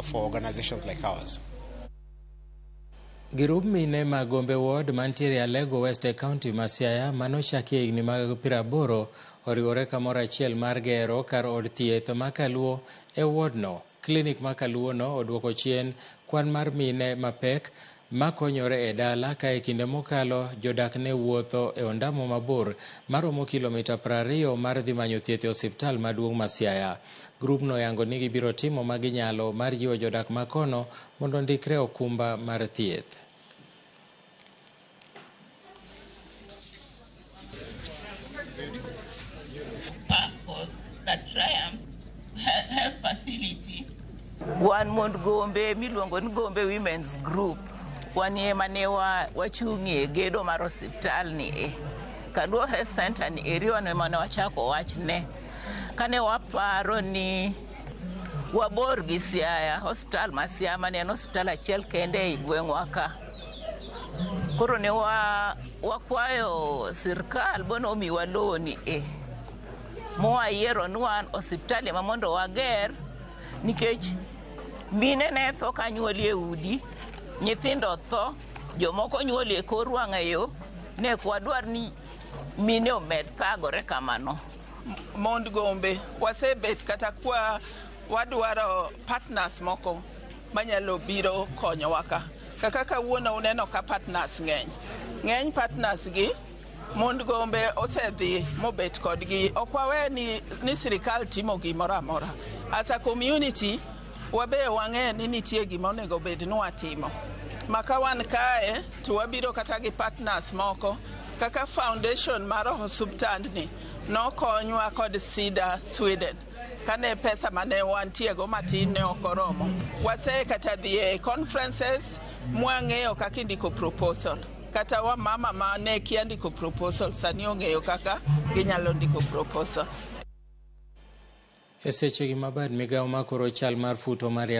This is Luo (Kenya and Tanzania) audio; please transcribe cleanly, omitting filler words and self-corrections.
for organizations like ours. Girub mine mag Gombe Ward mantiere Alego West e kaunti ma Siaya manochaki e higni mag 80 oriwore kamoro achiel mar gero kar od thieth ma Kaluo e wardno. Klinik ma Kaluono oduoko chien kwan mar mine mapek makonyore e dala ka e kinde mokalo jodak ne wuotho e ondamo mabor maromo kilomita 20 mar dhi manyo thieth e osiptal maduong' ma Siaya. Grupno oyango ni gibiro timo ma ginyalo mar jiwo jodak ma kono mondo ondikre okumba mar thieth. Wan mond Gombe miluongo ni Gombe Women's Group wan ema ne wachung'ie gedo mar osiptal ni e. Kaluo Health Center ni eri wan ema ne wachako wachne kane waparo ni wabor gi Siaya, osiptal ma Siaya mane en osiptal achiel kende ei gweng'wa ka. Koro ne wakwayo sirkal bono omiwa lowo ni e. Mwayiero ni wan osiptal ema mondo wager nikech mine ne tho ka nyuol e udi, nyithindo tho, jomoko nyuol e kor wang'ayo, ne ok wadwar ni mine omed thagore kamano. Mond Gombe wasebet kata kwa wadwaro partners moko manyalo biro konyowa ka. Kaka kawuono uneno ka partners ng'eny. Ng'eny partners gi mond Gombe osedhi mobet kodgi. Ok wawe ni sirikal timo gimoro amora. As a community, wabe wang'e ni nitie gima onego bed ni watimo. Ma ka wan kae to wabiro kata gi partners moko kaka foundation mar osiptandni nokonywa kod SIDA Sweden. Kane pesa mane wantiego matin ne ok oromo. Wase kata dhi e conferences mwang'eyo kaka indiko proposal. Kata wamama ma ne kia ndiko proposal sani ong'eyo kaka ginyalo ndiko proposal. E sechegi ma bad migawo makoro chal mar futo mar